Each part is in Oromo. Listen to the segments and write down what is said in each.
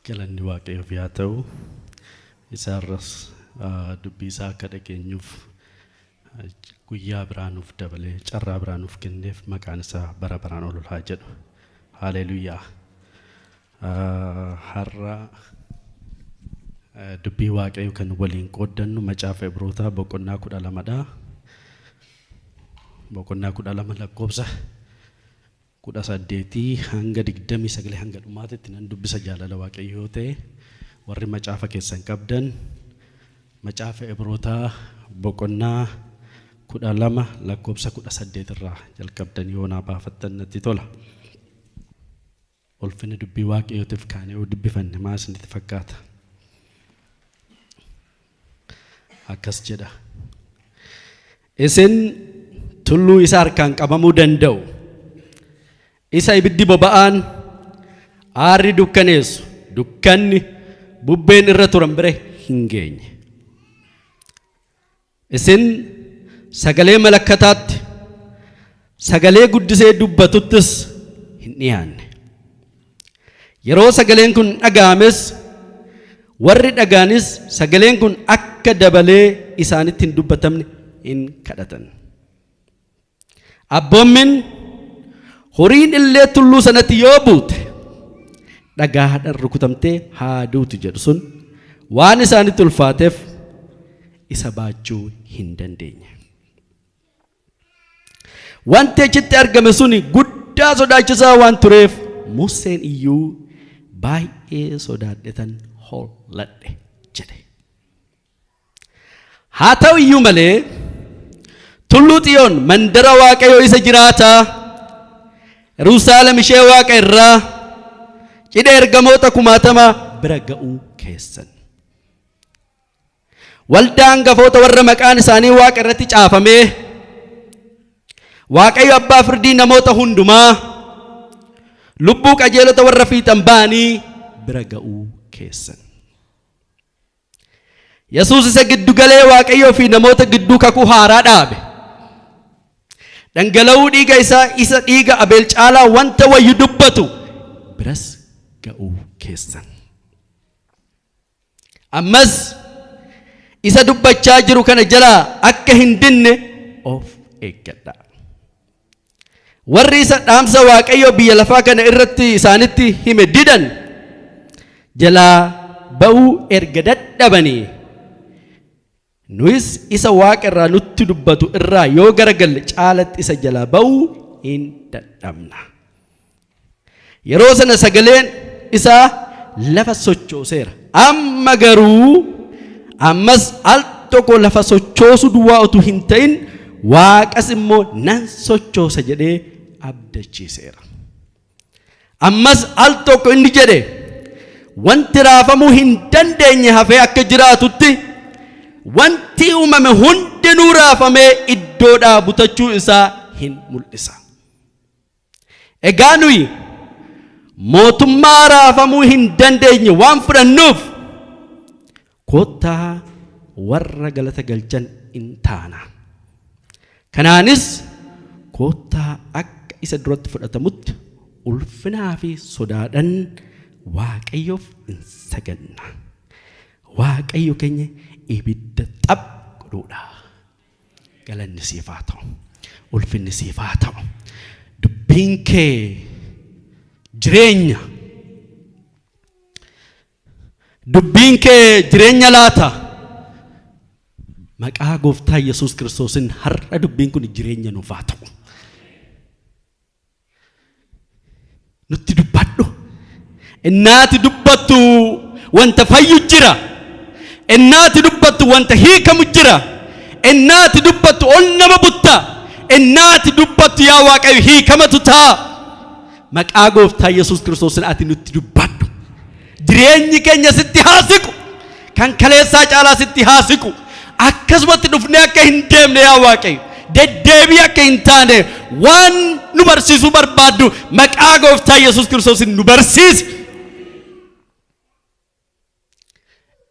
Galanni Waaqayyoof yaa ta'u. Isaarras dubbii isaa akka dhageenyuuf guyyaa biraa nuuf dabalee carraa biraa nuuf kenneef maqaan isaa bara baraan ol haa jedhu. Haaleluyyaa. Har'a dubbii Waaqayyoo kan waliin qooddannu macaafa Ibrootaa boqonnaa 12dha. Boqonnaa 12 lakkoofsa 18 hanga 29 hanga dhumaatitti nan dubbisa jaalala Waaqayyoo ta'e. Warri macaafa keessan qabdan macaafa Ibrootaa boqonnaa 12 lakkoofsa 18 irraa jalqabdan yoo naa baafattan natti tola. Ulfinni dubbii Waaqayyootiif kaanee yoo dubbifanne maal isinitti fakkaata? Akkas jedha. Isin tulluu isa harkaan qabamuu danda'u, isa ibiddi boba'aan aarri dukkaneessu, dukkanni bubbeen irra turan bira hin geenye. Isin sagalee malakkataatti, sagalee guddisee dubbatuttis hin dhiyaanne. Yeroo sagaleen kun dhaga'ames warri dhaga'anis sagaleen kun akka dabalee isaanitti hin dubbatamne in kadhatan. Abboommin horiin illee tulluu sanatti yoo buute dhagaadhaan rukutamtee haa duutu jedhu sun waan isaanitti ulfaateef isa baachuu hin dandeenye. Wanti achitti argame suni guddaa sodaachisaa waan tureef Museen iyyuu baay'ee sodaadhetan holladhe jedhe. Haa ta'u iyyuu malee tulluu Xiyoon mandara Waaqayyoo isa jiraataa Yerusaalem ishee waaqa irraa cidha ergamoota kumaatama bira ga'uu keessan. Waldaa hangafoota warra maqaan isaanii waaqa irratti caafamee Waaqayyo abbaa firdii namoota hundumaa lubbuu qajeelota warra fiixan ba'anii bira ga'uu keessan. Yesuus isa giddu galee Waaqayyoo fi namoota gidduu kakuu haaraa dhaabe. Dhangala'uu dhiiga isaa isa dhiiga Abeel caalaa wanta wayyu dubbatu biras ga'uu keessan. Ammas isa dubbachaa jiru kana jalaa akka hin dinne of eeggadhaa. Warri isa dhaamsa Waaqayyoo biyya lafaa kana irratti isaanitti hime didan jalaa ba'uu erga dadhabanii nuyis isa waaqa irraa nutti dubbatu irraa yoo garagalle caalatti isa jalaa ba'uu hin dadhabna. Yeroo sana sagaleen isaa lafa sochooseera. Amma garuu ammas al tokko lafa sochoosuu duwwaa utuu hin ta'in waaqas immoo nan sochoosa jedhee abdachiiseera. Ammas al tokko inni jedhe wanti raafamuu hin dandeenye hafee akka jiraatutti wanti uumame hundinuu raafamee iddoodhaa butachuu isaa hin mul'isa. Egaa nuyi mootummaa raafamuu hin dandeenye waan fudhannuuf kottaa warra galata galchan in taana. Kanaanis kottaa akka isa duratti fudhatamutti ulfinaa fi sodaadhaan Waaqayyoof in sagadna. Waaqayyo keenya ibidda xaph godhuudha. Galanni siif haa ta'u. Ulfinni siif haa ta'u. Dubbiin kee jireenya. Dubbiin kee jireenya laata. Maqaa gooftaa Yesuus Kiristoosin har'a dubbiin kun jireenya nuuf haa ta'u. Nutti dubbadhu. Innaati dubbattu wanta fayyu jira. Innaati dubbattu wanta hiikamu jira. Innaati dubbattu ol nama butta. Innaati dubbattu yaa Waaqayyo hiikamatu ta'a. Maqaa gooftaa Yesuus Kiristoosin ati nutti dubbadhu. Jireenyi keenya sitti haa siqu. Kan kaleessaa caalaa sitti haa siqu. Akkasumatti dhufnee akka hin deemne yaa Waaqayyo. Deddeebii akka hin taane waan nu barsiisuu barbaaddu maqaa gooftaa Yesuus Kiristoosin nu barsiisi.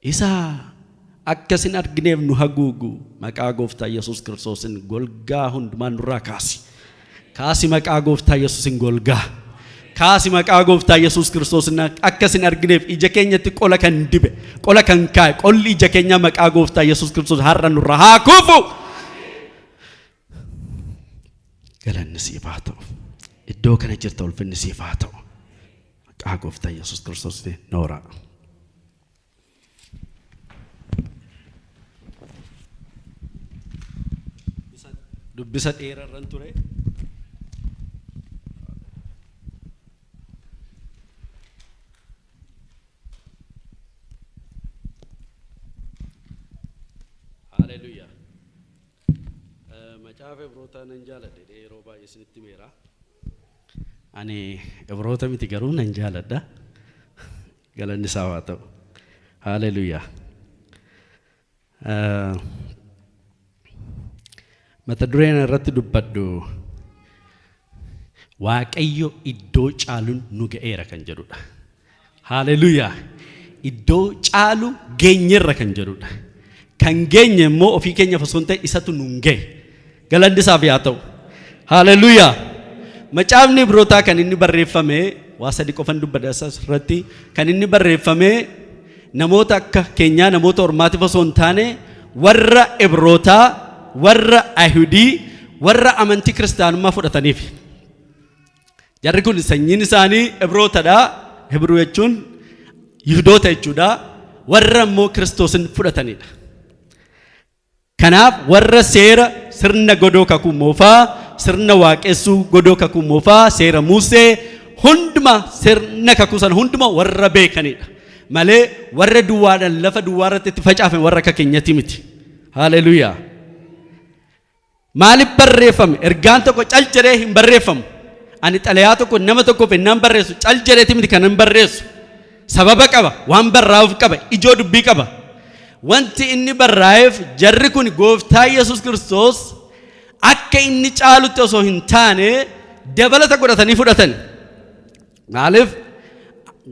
Isa akka isin argineef nu haguugu maqaa gooftaa Yesuus Kiristoosin golgaa hundumaa nurraa kaasi. Kaasi maqaa gooftaa Yesuusin golgaa. Kaasi maqaa gooftaa Yesuus Kiristoos akka isin argineef ija keenyatti qola kan dibe, qola kan kaa'e, qolli ija keenyaa maqaa gooftaa Yesuus Kiristoos har'a nurra haa kufu. Galanni siif haa ta'u. Iddoo kana jirta ulfinni siif haa ta'u. Maqaa gooftaa Yesuus Kiristoos nooraa. Dubbisa dheerarran ture. Haleluuyaa. Macaafa Ibrootaa nan jaaladha yeroo baay'ee isinitti himeera. Ani Ibroota miti garuu nan jaaladha. Galanni isaa haa ta'u. Haleluuyaa. Mata dureen irratti dubbadhu Waaqayyo iddoo caaluun nu ga'eera kan jedhudha. Haleluuyaa. Iddoo caalu geenyerra kan jedhudha. Kan geenye immoo ofii keenyaaf osoo hin ta'in isatu nuun ga'e. Galanni isaaf haa ta'u. Haleluuyaa. Macaafni Ibrootaa kan inni barreeffame waa sadi qofan dubbadha irratti kan inni barreeffame namoota akka keenyaa namoota ormaatiif osoo hin taane warra Ibrootaa, warra Ayihudii, warra amantii kiristaanummaa fudhataniif. Jarri kun sanyiin isaanii Ibrootadha. Hibruu jechuun Yihudoota jechuudha. Warra immoo Kiristoosin fudhatanidha. Kanaaf warra seera sirna godoo kakuu moofaa, sirna waaqessuu godoo kakuu moofaa, seera Musee hunduma sirna kakuu sana hunduma warra beekanidha. Malee warra duwwaadhaan lafa duwwaa irratti itti facaafame warra akka keenyati miti. Haleluuyaa. Maaliif barreeffame? Ergaan tokko cal jedhee hin barreeffamu. Ani xalayaa tokko nama tokkoof ennaan barreessu cal jedheeti miti kanan barreessu. Sababa qaba, waan barraa'uuf qaba, ijoo dubbii qaba. Wanti inni barraa'eef jarri kun gooftaa Yesuus Kiristoos akka inni caalutti osoo hin taane dabalata godhatanii fudhatan. Maaliif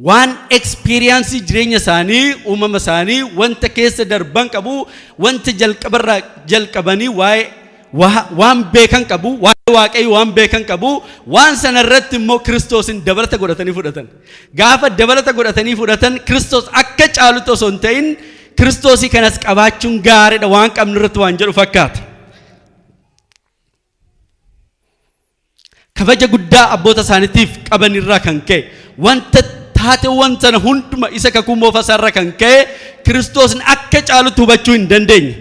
waan experience jireenya isaanii, uumama isaanii, wanta keessa darban qabu, wanta jalqabarraa jalqabanii waa'ee waan beekan qabu, waa'ee Waaqayyo waan beekan qabu, waan sana irratti immoo Kiristoosin dabalata godhatanii fudhatan. Gaafa dabalata godhatanii fudhatan Kiristoos akka caalutti osoo hin ta'in Kiristoosii kanas qabaachuun gaariidha waan qabnu irratti waan jedhu fakkaata. Kabaja guddaa abboota isaaniitiif qaban irraa kan ka'e wanta taateewwan sana hunduma isa kakuu moofa isaarraa kan ka'e Kiristoosni akka caalutti hubachuu hin dandeenye.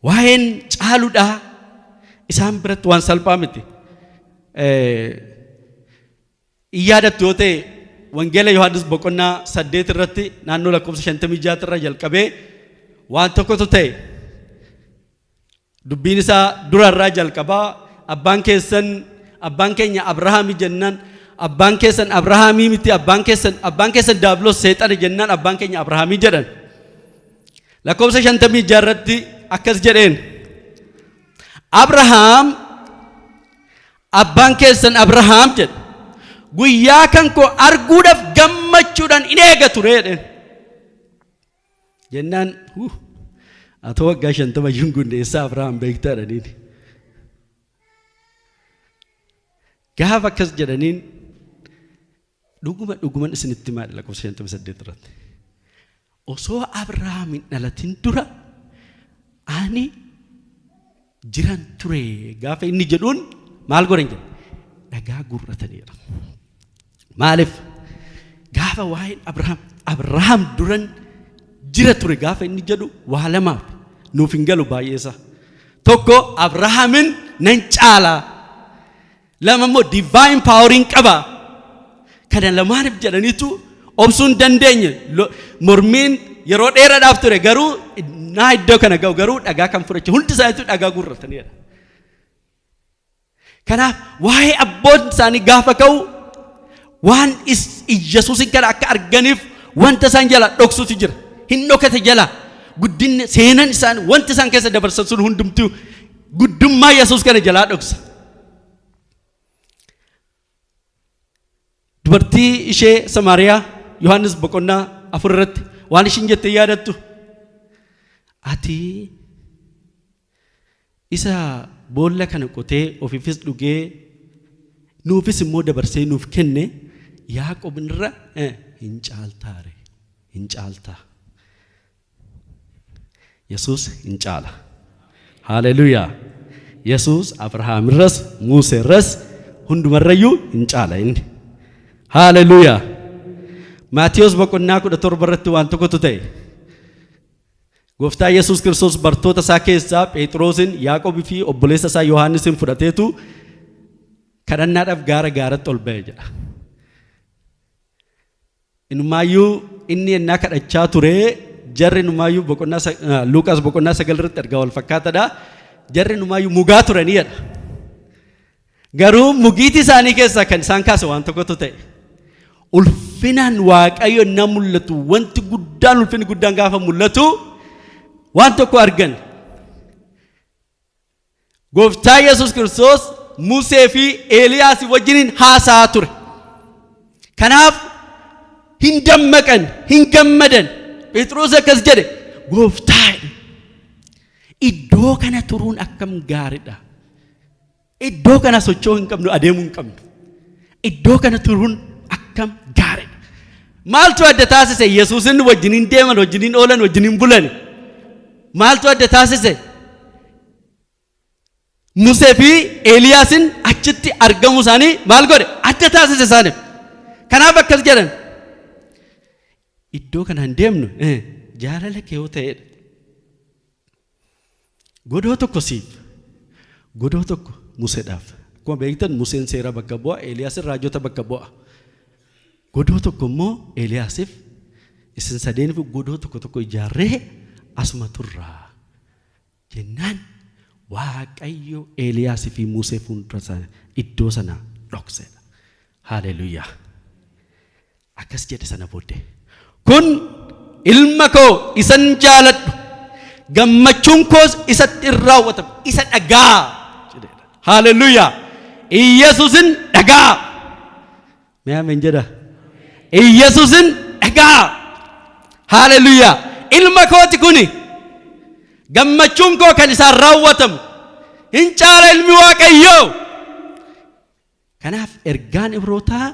Waa'een caaluudhaa isaan biratti waan salphaa miti. In yaadattu yoo ta'e Wangeela Yohaannis boqonnaa 8 irratti naannoo lakkoofsa 56 irraa jalqabee waan tokkotu ta'e. Dubbiin isaa dura irraa jalqabaa abbaan keessan abbaan keenya Abrahaami jennaan abbaan keessan Abrahaamii miti abbaan keessan abbaan keessan Daabiloos seexana jennaan abbaan keenya Abrahaamii jedhan. Lakkoofsa 56 irratti akkas jedheen. Abrahaam abbaan keessan Abrahaam jedhe guyyaa kan koo arguudhaaf gammachuudhaan in eega ture jedheen. Jennaan atoo waggaa 50 iyyuu hin guunne eessaa Abrahaam beektaa jedhaniin. Gaafa akkas jedhaniin dhuguma dhuguman isinitti himaa lakkoofsa 58 irratti. Osoo Abrahaam hin dhalatin dura ani jiran ture gaafa inni jedhuun maal godhan jedhe dhagaa guurrataniidha. Maaliif gaafa waa'een Abrahaam Abrahaam duran jira ture gaafa inni jedhu waa lamaaf nuuf hin galu baay'eesa. Tokko Abrahaamin nan caalaa lama immoo divine poweriin qaba. Kana lamaaniif jedhaniitu obsuu hin dandeenye. Mormiin yeroo dheeraadhaaf ture garuu naa iddoo kana ga'u garuu dhagaa kan fudhachu hundi isaaniitu dhagaa guurrataniidha. Kanaaf waa'ee abboon isaanii gaafa ka'u waan Iyyasuusin kana akka arganiif wanta isaan jala dhoksutu jira. Hin dhokate jala guddinni seenan isaan wanti isaan keessa dabarsan sun hundumtuu guddummaa Yesuus kana jalaa dhoksa. Dubartii ishee Samaariyaa Yohaannis boqonnaa 4 irratti waan ishiin jette yaadattu. Ati isa boolla kana qotee ofiifis dhugee Nuufis immoo dabarsee nuuf kenne Yaaqoob irra hin caaltaare, hin caaltaa. Yesuus hin caala. Haleluuyaa. Yesuus Abrahaam irras, Musee irras, hundumarrayyuu hin caala inni. Haleluuyaa. Maatiyos boqonnaa 17 irratti waan tokkotu ta'e. Gooftaa Yesuus Kiristoos bartoota isaa keessaa Phexrosin, Yaaqoobii fi obboleessa isaa Yohaannisin fudhateetu kadhannaadhaaf gaara gaaratti ol ba'e jedha. Inumaayyuu inni ennaa kadhachaa ture, jarri inumaayyuu boqonnaa Luuqaas boqonnaa 9 irratti ergaa wal fakkaataadha. Jarri inumaayyuu mugaa turanii jedha. Garuu mugiitii isaanii keessaa kan isaan kaase waan tokkotu ta'e. Ulfinaan Waaqayyo na mul'atu, wanti guddaan, ulfinni guddaan gaafa mul'atu waan tokko argan. Gooftaa Yesuus Kiristoos Musee fi Eeliyaas wajjiniin haasa'aa ture. Kanaaf hin dammaqan, hin gammadan. Phexros akkas jedhe, "Gooftaa, iddoo kana turuun akkam gaariidha. Iddoo kana socho'uu hin qabnu, adeemuu hin qabnu. Iddoo kana turuun akkam gaariidha." Maaltu adda taasise? Yesuusin wajjiniin deeman, wajjiniin oolan, wajjiniin bulan. Maaltu adda taasise? Musee fi Eeliyaasin achitti argamuu isaanii maal godhe? Adda taasise isaaniif. Kanaaf akkas jedhan. "Iddoo kana hin deemnu, jaalala kee yoo ta'edha. Godoo tokko siif, godoo tokko Museedhaaf." Akkuma beektan Museen seera bakka bu'a, Eeliyaasin raajota bakka bu'a. Godoo tokko immoo Eeliyaasiif, isin sadeeniif godoo tokko tokko ijaarree asuma turraa jennaan, Waaqayyo Eeliyaasii fi Musee fuuldura sana iddoo sana dhoksedha. Haleluuyaa. Akkas jedhe sana booddee. "Kun ilma koo isan jaaladhu, gammachuun koos isatti in raawwatama, isa dhagaa" jedheedha. Haleluuyaa. Iyesuusin dhagaa. Mee ameen jedha. Iyesuusin dhagaa. Haleluuyaa. Ilma kooti kuni, gammachuun koo kan isaan raawwatamu, hin caala ilmi Waaqayyoo. Kanaaf ergaan Ibrootaa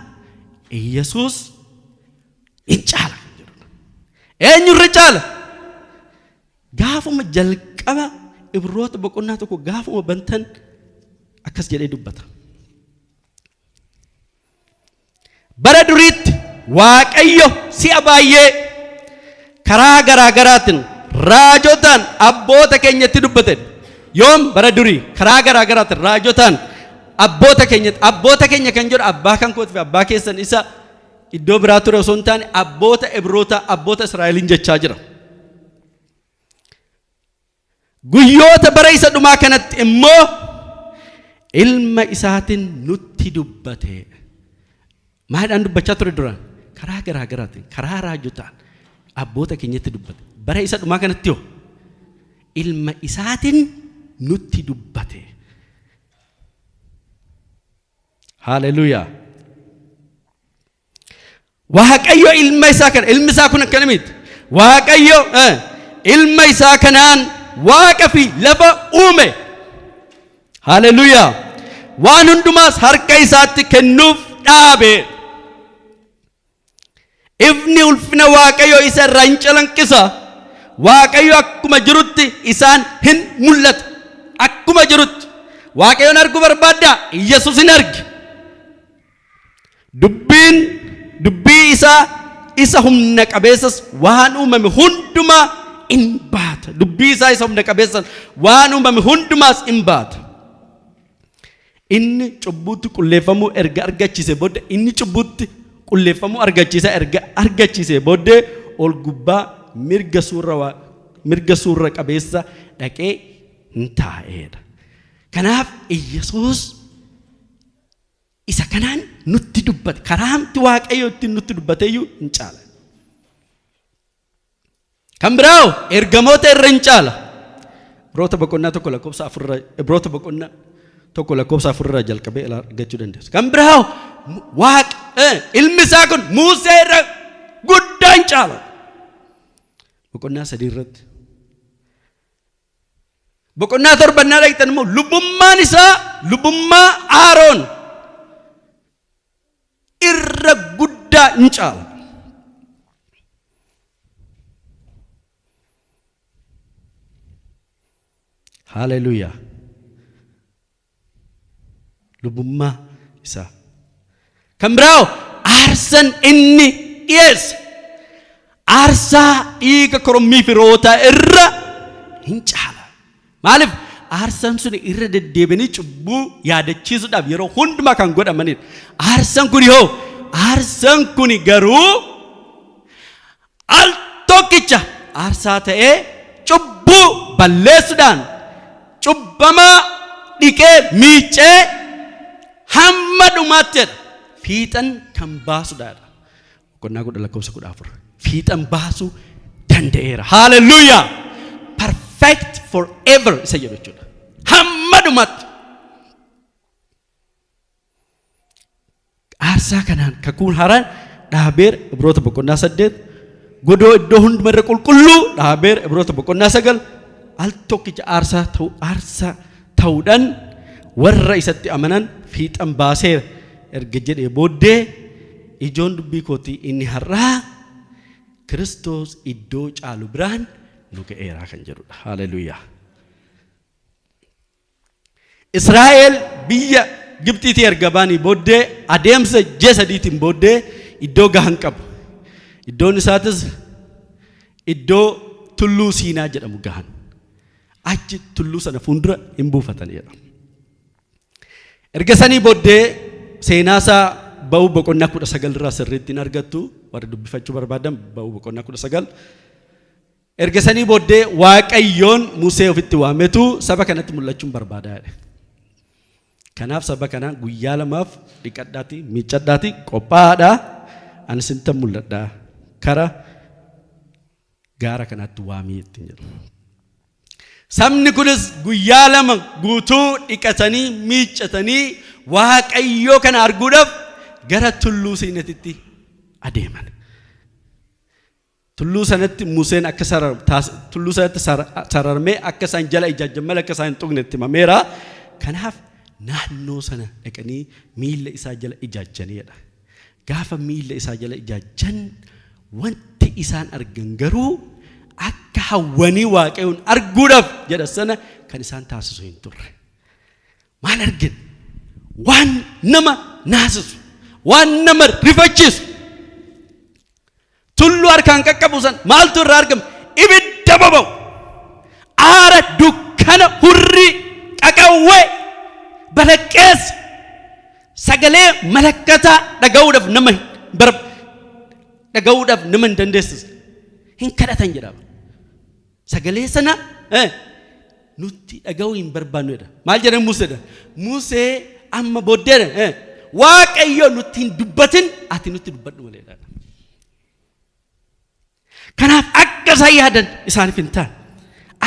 Iyesuus hin caala kan jedhudha. Eenyurra caala? Gaafuma jalqaba Ibroota boqonnaa 1 gaafuma bantan akkas jedhee dubbata. Bara duriitti Waaqayyo si'a baay'ee karaa garaa garaatiin raajotaan abboota keenyatti dubbate. Yoom? Bara durii karaa garaa garaatiin raajotaan abboota keenyatti. Abboota keenya kan jedhu abbaa kan kootii fi abbaa keessan isa iddoo biraa ture osoo hin taane, abboota Ibroota, abboota Israa'eliin jechaa jira. Guyyoota bara isa dhumaa kanatti immoo ilma isaatiin nutti dubbate. Maaliidhaan dubbachaa ture duraan? Karaa garaa garaatiin, karaa raajotaan abboota keenyatti dubbate. Bara isa dhumaa kanatti hoo ilma isaatiin nutti dubbate. Haleluuyaa. Waaqayyo ilma isaa kana, ilmi isaa kun akkamitti? Waaqayyo ilma isaa kanaan waaqa fi lafa uume. Haleluuyaa. Waan hundumaas harka isaatti kennuuf dhaabe. Ifni ulfina Waaqayyo isa irraa hin calanqisa. Waaqayyo akkuma jirutti isaan hin mul'ata. Akkuma jirutti. Waaqayyoon arguu barbaaddaa? Yesuus hin argi. Dubbiin dubbii isaa isa humna qabeessas waan uumame hundumaa in baata. Dubbii isaa isa humna qabeessas waan uumame hundumaas in baata. Inni cubbuutti qulleeffamuu erga argachiise booddee, inni cubbuutti qulleeffamuu argachiisa erga argachiise booddee, ol gubbaa mirga suurra qabeessa dhaqee hin taa'eedha. Kanaaf Iyyasuus isa kanaan nutti dubbate, karaamti Waaqayyo ittiin nutti dubbateeyyuu hin caala. Kan biraa ergamoota irra hin caala. Ibroota boqonnaa 1 lakkoofsa 4rra, Ibroota boqonnaa 1 lakkoofsa 4rraa jalqabee argachuu dandeessu. Kan biraa Waaqa ilmi isaa kun Musee irra guddaa hin caala. Boqonnaa 3 irratti. Boqonnaa 7 dhaqxan immoo lubummaan isaa lubummaa Aaroon. Irra guddaa hin caala. Haleluuyaa. Lubummaa isaa. Kan biraa aarsan inni dhiyeesse aarsaa dhiiga korommii fi re'ootaa irra hin caala. Maaliif aarsaan sun irra deddeebi'anii cubbuu yaadachiisuudhaaf yeroo hundumaa kan godhamanidha. Aarsaan kun hoo aarsaan kun garuu al tokkicha aarsaa ta'ee cubbuu balleessuudhaan cubbamaa dhiqee miicee hamma dhumaatti jedha. Fiixan kan baasudha. Boqonnaa 10 lakkoofsa 14. Fiixan baasuu danda'eera. Haaleluyyaa! Perfect forever isa jedhu jechuudha. Hamma dhumaatti. Aarsaa kanaan kakuun haaraan dhaabeera Ibroota boqonnaa 8 godoo iddoo hunduma irra qulqulluu dhaabeera Ibroota boqonnaa 9 al tokkicha aarsaa ta'u aarsaa ta'uudhaan warra isatti amanan fiixan baaseera erga jedhee booddee ijoon dubbii kootii inni har'aa Kiristoos iddoo caalu biraan nu ga'eera kan jedhudha. Haaleluyyaa. Israa'el biyya Gibxiitii erga ba'anii booddee adeemsa ji'a sadiitiin booddee iddoo gahan qabu. Iddoon isaatis iddoo tulluu Siinaa jedhamu gahan. Achi tulluu sana fuuldura hin buufatan jedha. Erga sanii booddee seenaasaa Ba'uu boqonnaa 19 irraa sirriitti hin argattu warri dubbifachuu barbaadan Ba'uu boqonnaa 19. Erga sanii booddee Waaqayyoon Musee ofitti waametu saba kanatti mul'achuun barbaadaa jedhe. Kanaaf saba kana guyyaa lamaaf dhiqadhaati, miiccadhaati, qophaa'aadha. Ani sintan mul'adha. Kara gaara kanaatti waamii ittiin jedhu. Sabni kunis guyyaa lama guutuu dhiqatanii miiccatanii Waaqayyoo kana arguudhaaf gara tulluu Siinatitti adeeman. Tulluu sanatti Museen akka sararu tulluu sanatti sararmee akka isaan jala ijaajjan malee akka isaan hin tuqne itti himameera. Kanaaf naannoo sana dhaqanii miilla isaa jala ijaajjaniidha. Gaafa miilla isaa jala ijaajjan wanti isaan argan garuu akka hawwanii Waaqayyoon arguudhaaf jedha sana kan isaan taasisu hin turre. Maal argin? Waan nama naasisu, waan nama rifachiisu. Tulluu harkaan qaqqabu san maaltu irraa argama? Ibidda boba'u, aara, dukkana, hurrii, qaqawwee, balaqqeessa, sagalee malakkataa dhaga'uudhaaf nama bar dhaga'uudhaaf nama hin dandeessisne. Hin kadhatan jedhama. Sagalee sana nutti dhaga'uu hin barbaannu jedha. Maal jedhan Museedha? Musee amma booddeedha. Waaqayyo nutti hin dubbatin ati nutti dubbadhu malee jedha. Kanaaf akka isaan yaadan isaaniif hin taane.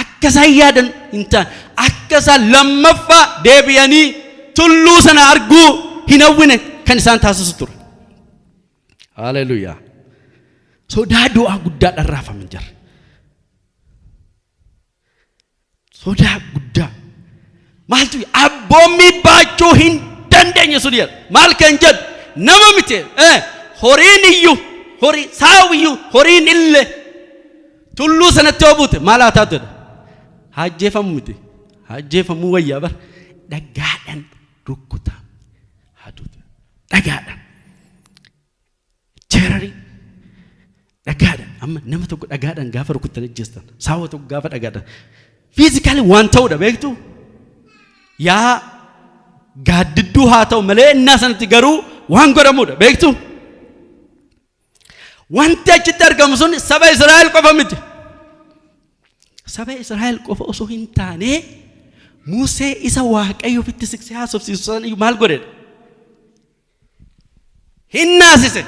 Akka isaan yaadan hin taane. Akka isaan lammaffaa deebi'anii tulluu sana arguu hin hawwine kan isaan taasisu ture. Haleluuyaa. Sodaa du'aa guddaadhaan raafaman jarri. Sodaa guddaa. Maaltu abboommii baachuu hin dandeenye sun jedha. Maal kan jedhu nama miti horiin iyyuu horii saawi iyyuu horiin illee tulluu sanatti yoo buute maal haa taatu jedha. Haa ajjeefamu miti. Haa ajjeefamuu wayyaa bara dhagaadhaan rukkutaa haa duutu. Dhagaadhaan. Jeerarii dhagaadhaan amma nama tokko dhagaadhaan gaafa rukuttan ajjeestan saawwa tokko gaafa dhagaadhaan fiizikaalii waan ta'uudha beektu yaa gaaddidduu haa ta'u malee innaa sanatti garuu waan godhamuudha beektu. Wanti achitti argamu sun saba Israa'el qofa miti. Saba Israa'el qofa osoo hin taane Musee isa Waaqayyo ofitti siqsee haasofsiisu sana iyyuu maal godhedha? Hin naasise.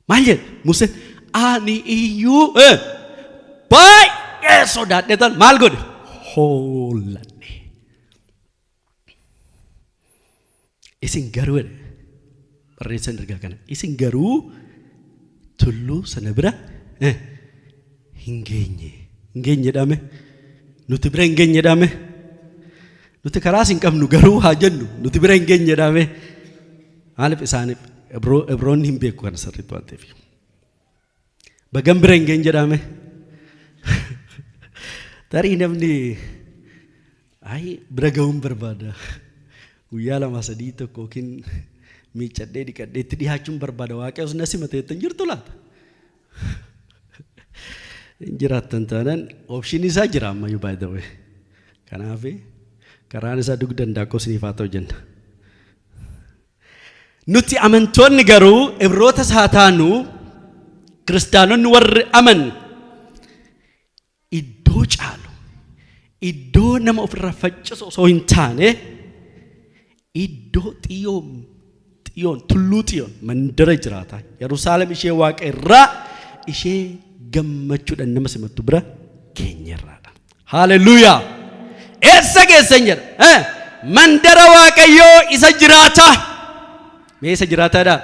Maal jedhe Museen ani iyyuu baay'ee sodaadhetan maal godhe hoolladhe. Isin garuu jedhe barreessaan ergaa kana isin garuu tulluu sana bira hin geenye. Hin geenye jedhame. Nuti bira hin geenye jedhame. Nuti karaas hin qabnu garuu haa jennu nuti bira hin geenye jedhame. Maaliif isaaniif Ibroonni hin beeku kana sirriitti waan ta'eef. Bagan bira hin geenye jedhame. Tarii namni ayi bira ga'uun barbaada. Guyyaa 2 3 tokko yookiin miiccadhee dhiqadhee itti dhihaachuun barbaada. Waaqayyoos na simate jettan jirtu laata? Hin jiraattan taanaan option isaa jira ammayyuu by the way. Kanaaf karaan isaa dugda handaaqqoo isiniif haa ta'u jenna. Nuti amantoonni garuu Ibrootas haa taanu kiristaanonni warri aman iddoo caalu iddoo nama ofirraa faccisu osoo hin taane iddoo xiyoon xiyoon tulluu xiyoon mandara jiraataa Yerusaalem ishee waaqa irraa ishee gammachuudhaan nama simattu bira geenyerraadha. Haaleluyyaa! Eessa geessan jedha? Mandara Waaqayyoo isa jiraataa. Mee isa jiraataadha?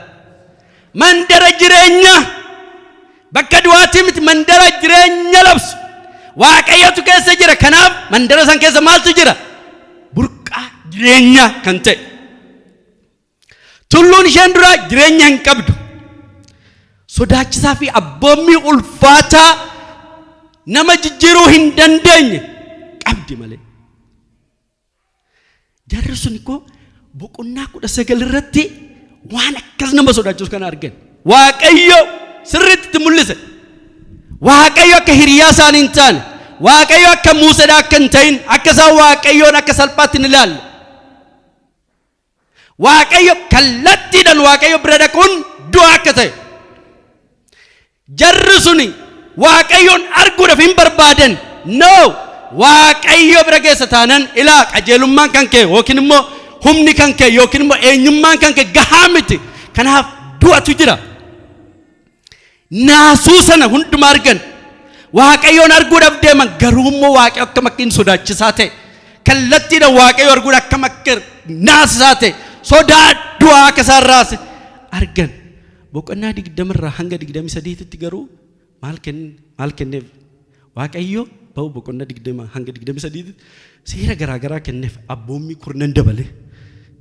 Mandara jireenya. Bakka du'aatii miti mandara jireenya labsu. Waaqayyotu keessa jira. Kanaaf mandara san keessa maaltu jira? Burqaa jireenyaa kan ta'e. Tulluun isheen duraa jireenya hin qabdu. Sodaachisaa fi abboommii ulfaataa nama jijjiiruu hin dandeenye qabdi malee. Jarri sun koo boqonnaa 19 irratti waan akkas nama sodaachisu kana argan. Waaqayyo sirriitti itti mul'ise. Waaqayyo akka hiriyaa isaanii hin taane, Waaqayyo akka Muuseedhaa akka hin ta'in, akka isaan Waaqayyoon akka salphaatti hin ilaalle. Waaqayyo kallattiidhaan Waaqayyo bira dhaquun du'a akka ta'e. Jarri suni Waaqayyoon arguudhaaf hin barbaadan. No! Waaqayyo bira geessa taanan ilaa qajeelummaan kan kee yookiin immoo humni kan kee yookiin immoo eenyummaan kan kee gahaa miti. Kanaaf du'atu jira. Naasuu sana hundumaa argan. Waaqayyoon arguudhaaf deeman garuu immoo Waaqayyo akkam akka inni sodaachisaa ta'e kallattiidhaan Waaqayyo arguun akkam akka naasisaa ta'e sodaa du'aa akka isaan raase argan. Boqonnaa 20 irraa hanga 23tti garuu maal kenne maal kenneef Waaqayyo ba'u boqonnaa 20 hanga 23tti seera garaagaraa kenneef abboommii kurnan dabale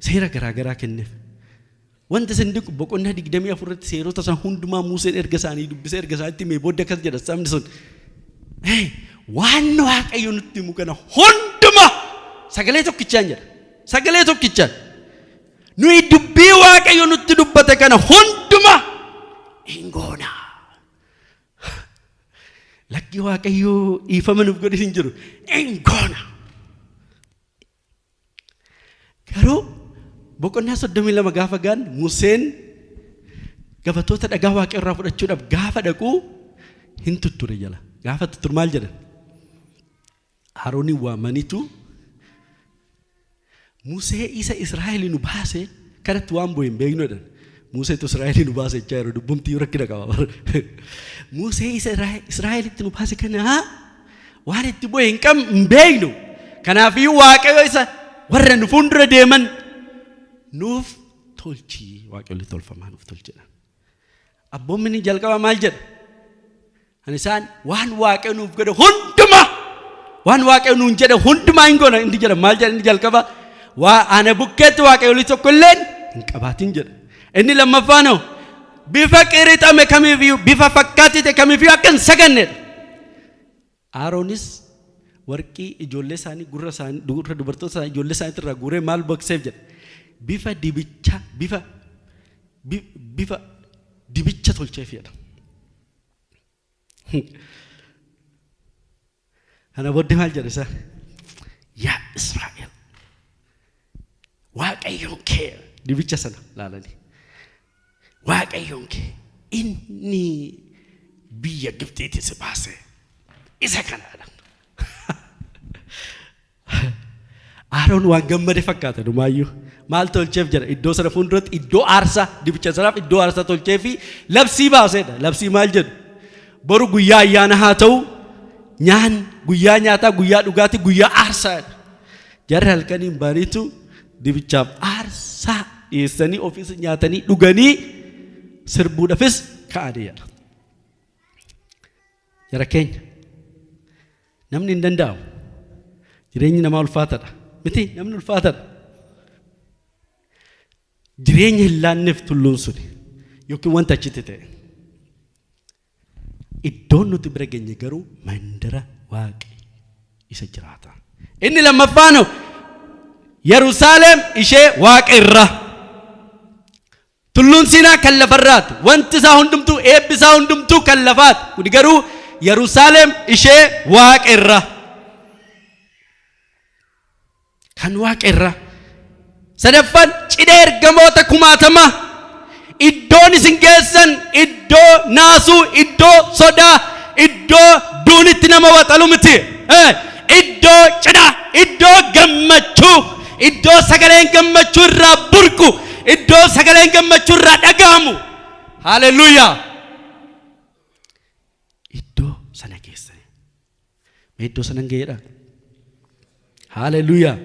seera garaagaraa kenneef. Wanta isin dinqu boqonnaa 24 irratti seerota san hundumaa Museen erga isaanii dubbisee erga isaanitti himee booddee akkas jedha sabni sun. Waan Waaqayyo nutti himu kana hundumaa sagalee tokkichaan jedha. Sagalee tokkichaan. Nuyi dubbii Waaqayyo nutti dubbate kana hundumaa hin goona. Lakki Waaqayyo dhiifama nuuf godhe hin jiru. Hin goona. Garuu boqonnaa 32 gaafa ga'an Museen gabatoota dhagaa Waaqayyo irraa fudhachuudhaaf gaafa dhaqu hin tutture jala. Gaafa tutture maal jedhan? Arooniin waamaniitu Musee isa Israa'el nu baase kanatti waan bu'e hin beeknu jedhan. Museetu Israa'el nu baase jechaa yeroo dubbumti rakkina qaba. Musee isa Israa'elitti nu baase kana waan itti bu'e hin qabnu hin beeknu. Kanaafiyyuu Waaqayyo isa warra nu fuuldura deeman nuuf tolchi Waaqayyo tolfamaa nuuf tolchedha. Abboommi inni jalqaba maal jedha? Kan isaan waan Waaqayyo nuuf godhe hundumaa waan Waaqayyo nuun jedhe hundumaa hin goona inni jedha maal jedha inni jalqaba waa ana bukkeetti Waaqayyo tokko illeen hin qabaatin jedha. Inni lammaffaan hoo bifa qirixame kamiifiyyuu bifa fakkaattii ta'e kamiifiyyuu akka hin sagannedha. Aaroonis warqii ijoollee isaanii gurra isaanii gurra dubartoota isaanii ijoollee isaanii irraa guuree maal baqseef jedha. Bifa dibicha bifa bifa dibicha tolcheef jedha. Kana booddee maal jedha isaa? Yaa Israa'el Waaqayyoon kee dibicha sana laalanii Waaqayyoon kee inni biyya Gibxiitii si baase isa kanaadha. Aaroon waan gammade fakkaata dhumaayyuu. Maal tolcheef jedha iddoo sana fuulduratti iddoo aarsaa dibicha sanaaf iddoo aarsaa tolchee fi labsii baaseedha. Labsii maal jedhu? Boru guyyaa ayyaana haa ta'u nyaan guyyaa nyaataa guyyaa dhugaatii guyyaa aarsaadha. Jarri halkaniin bariitu dibichaaf aarsaa dhiyeessanii ofiis nyaatanii dhuganii sirbuudhaafis ka'anii jedha. Jara keenya Namni hin danda'amu. Jireenyi namaa ulfaataadha. Miti namni ulfaataadha. Jireenya hin laanneef tulluun suni yookiin wanta achitti ta'e. Iddoon nuti bira geenye garuu mandara Waaqi isa jiraata. Inni lammaffaan Yerusaalem ishee Waaqa irraa. Tulluun Siinaa kan lafarraati. Wanti isaa hundumtuu, eebbi isaa hundumtuu kan lafaati. Kuni garuu Yerusaalem ishee Waaqa irraa. Kan Waaqa irraa. Sadaffaan cidha ergamoota kumaatamaa. Iddoon isin geessan iddoo naasuu, iddoo sodaa, iddoo duunitti nama waxalu miti. Iddoo cidhaa, iddoo gammachuu, iddoo sagaleen gammachuu irraa burqu, iddoo sagaleen gammachuu irraa dhaga'amu. Haaleluyyaa! Iddoo sana geessan. Mee iddoo sanan ga'eedha. Haaleluyyaa!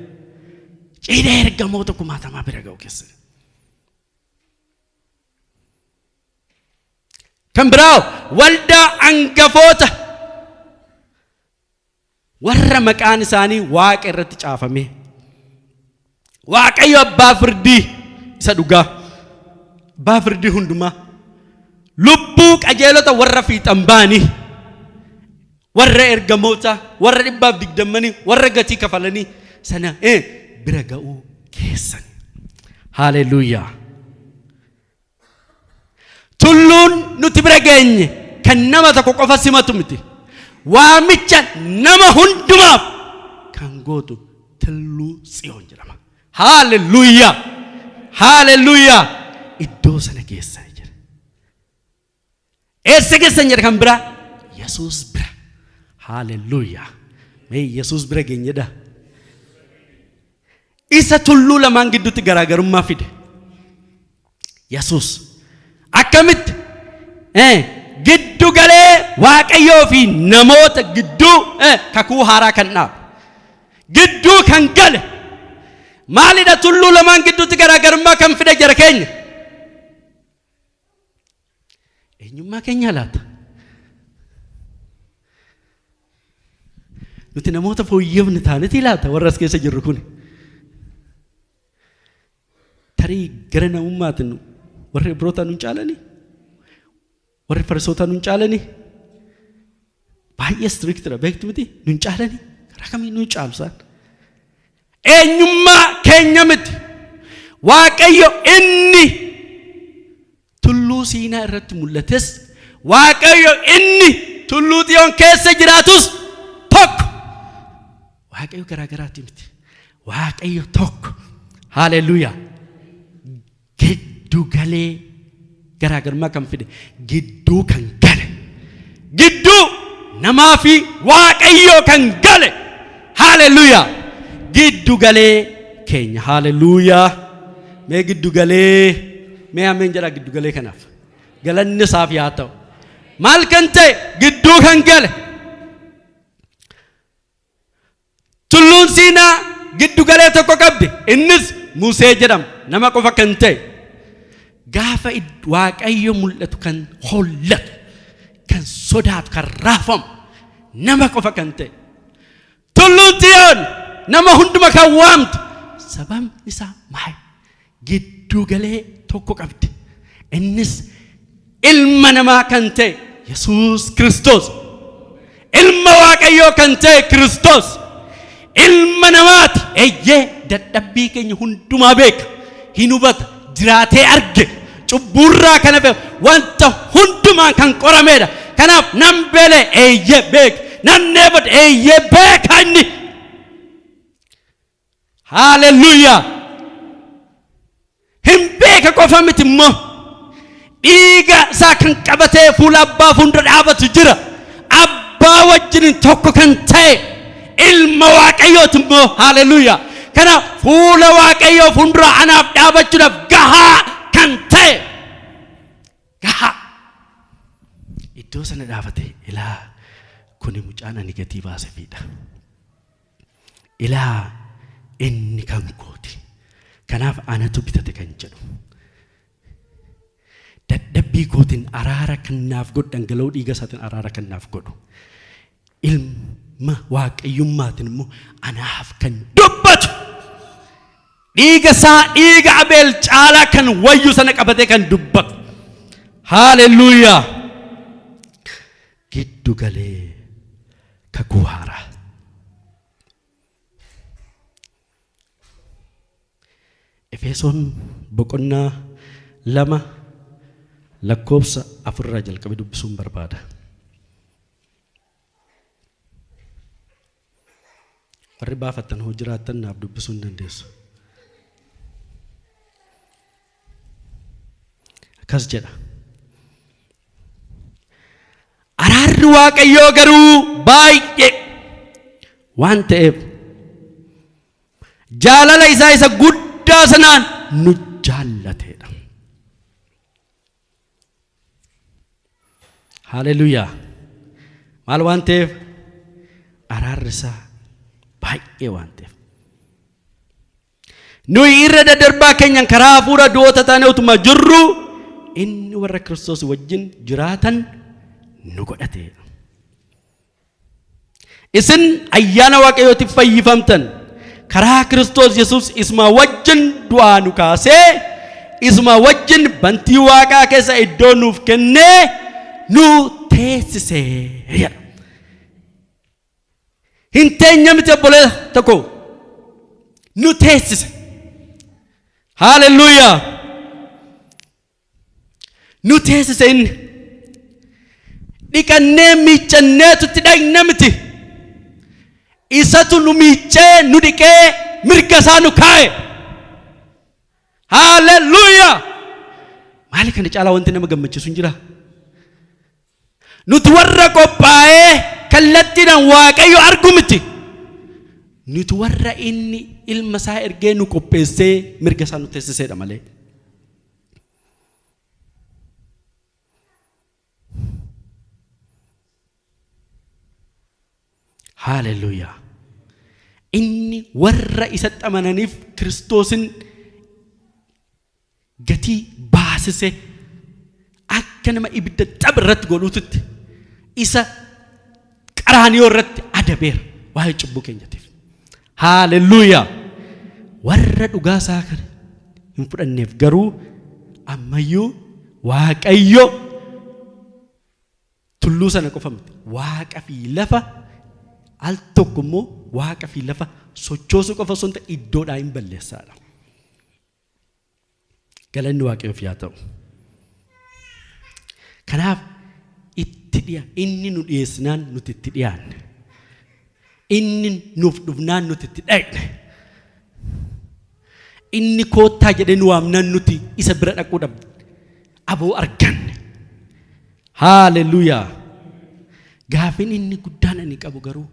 Cidha ergamoota kumaatamaa bira ga'u keessan. Kan biraa waldaa angafoota warra maqaan isaanii waaqa irratti caafame. Waaqayyo abbaa firdii isa dhugaa. Abbaa firdii hundumaa. Lubbuu qajeelota warra fiixan ba'anii warra ergamoota warra 120 warra gatii kafalanii sana bira ga'uu keessan. Haaleluyyaa. Tulluun nuti bira geenye kan nama tokko qofa simatu miti. Waamicha nama hundumaaf kan gootu Tulluu Tsiyoon jedhama. Haaleluyyaa! Haaleluyyaa! Iddoo sana geessan jedha. Eessa geessan jedha kan biraa? Yesuus bira. Haaleluyyaa! Mee Yesuus bira geenyedha. Isa tulluu lamaan gidduutti garaagarummaa fide. Yesuus akkamitti giddu galee Waaqayyoo fi namoota gidduu kakuu haaraa kan dhaabe. Gidduu kan gale. Maalidha tulluu lamaan gidduutti garaagarummaa kan fide jara keenya? Eenyummaa keenyaa laata? Nuti namoota fooyyofne taanetii laata warra as keessa jirru kun? Tarii gara namummaatiin warri Ibrootaa nun caalanii? Warri Farisootaa nun caalanii? Baay'ee strict dha beektu miti nun caalanii? Karaa kamiin nun caalu isaan? Eenyummaa keenya miti. Waaqayyo inni tulluu Siinaa irratti mul'ates, Waaqayyo inni tulluu Xiyoon keessa jiraatus tokko. Waaqayyo garaa garaati miti. Waaqayyo tokko. Haaleluyyaa. Giddu galee garaagarummaa kan fide gidduu kan gale gidduu namaa fi Waaqayyoo kan gale. Haaleluyyaa. Giddu galee keenya. Haaleluyyaa. Mee giddu galee mee ameen jedhaa giddu galee kanaaf. Galanni isaaf yaa ta'u. Maal kan ta'e gidduu kan gale. Tulluun Siinaa giddu galee tokko qabdi. Innis Musee jedhama. Nama qofa kan ta'e. Gaafa Waaqayyo mul'atu kan hollatu, kan sodaatu, kan raafamu nama qofa kan ta'e. Tulluun Xiyoon nama hunduma kan waamtu. Sababni isaa maali? Giddu galee tokko qabdi. Innis ilma namaa kan ta'e Yesuus Kiristoos. Ilma Waaqayyoo kan ta'e Kiristoos. Ilma namaati. Eeyyee dadhabbii keenya hundumaa beeka. Hin hubata. Jiraatee arge. Cubbuurraa kan hafe wanta hundumaan kan qorameedha. Kanaaf nan beele eeyyee beeka. Nan dheebodhe eeyyee beeka inni. Haaleluyyaa! Hin beeka qofa miti immoo dhiiga isaa kan qabatee fuula abbaa fuuldura dhaabatu jira. Abbaa wajjin tokko kan ta'e ilma Waaqayyooti immoo haaleluyyaa. Kanaaf fuula Waaqayyoo fuuldura anaaf dhaabachuudhaaf gahaa kan ta'e gahaa. Iddoo sana dhaabate ilaa kuni mucaan ani gatii baasefiidha. Ilaa inni kan kooti. Kanaaf anatu bitate kan jedhu. Dadhabbii kootiin araara kan naaf godhu dhangala'uu dhiiga isaatiin araara kan naaf godhu. Ilma Ilma waaqayyummaatiin immoo anaaf kan dubbatu. Dhiiga isaa dhiiga Abeel caalaa kan wayyu sana qabatee kan dubbatu. Haaleluyyaa. Giddu galee kakuu haaraa. Efesoon boqonnaa 2 lakkoofsa 4 irraa jalqabe dubbisuun barbaada. Warri baafattan hoo jiraattan naaf dubbisuu hin dandeessu. Akkas jedha. Araarri Waaqayyoo garuu baay'ee waan ta'eef jaalala isaa isa guddaa sanaan nu jaallateedha. Haleluuyaa. Maal waan ta'eef? Araarri isaa baay'ee waan ta'eef. Nuyi irra daddarbaa keenyan karaa hafuura du'oota taane utuma jirru inni warra Kiristoos wajjin jiraatan nu godhate. Isin ayyaana Waaqayyootiif fayyifamtan karaa Kiristoos Yesuus isuma wajjin du'aa nu kaasee isuma wajjin bantii Waaqaa keessa iddoo nuuf kennee nu teessise jedha. Hin teenya miti obboleessa tokko nu teessise. Haaleluyyaa. Nu teessise inni. Dhiqannee miiccanneetu itti dhaqna miti. Isatu nu miiccee nu dhiqee mirga isaa nu kaa'e. Haaleluyyaa. Maali kana caalaa wanti nama gammachiisu hin jiraa? Nuti warra qophaa'ee kallattiidhaan Waaqayyo argu miti. Nuti warra inni ilma isaa ergee nu qopheessee mirga isaa nu teessiseedha malee. Haaleluyyaa. Inni warra isatti amananiif Kiristoosin gatii baasise akka nama ibidda xab irratti godhuutitti isa qaraaniyoo irratti adabeera waa'ee cubbuu keenyatiif. Haaleluyyaa! Warra dhugaa isaa kana hin fudhanneef garuu ammayyuu Waaqayyo tulluu sana qofa miti waaqa fi lafa al tokko immoo waaqa fi lafa sochoosuu qofa osoo hin ta'in iddoodhaa hin balleessaadha. Galanni Waaqayyoof yaa ta'u. Kanaaf itti dhiya inni nu dhiyeessinaan nuti itti dhiyaanne. Inni nuuf dhufnaan nuti itti dhaqne. Inni koottaa jedhee nu waamnaan nuti isa bira dhaquudhaaf aboo arganne. Haaleluuyaa. Gaaffiin inni guddaan ani qabu garuu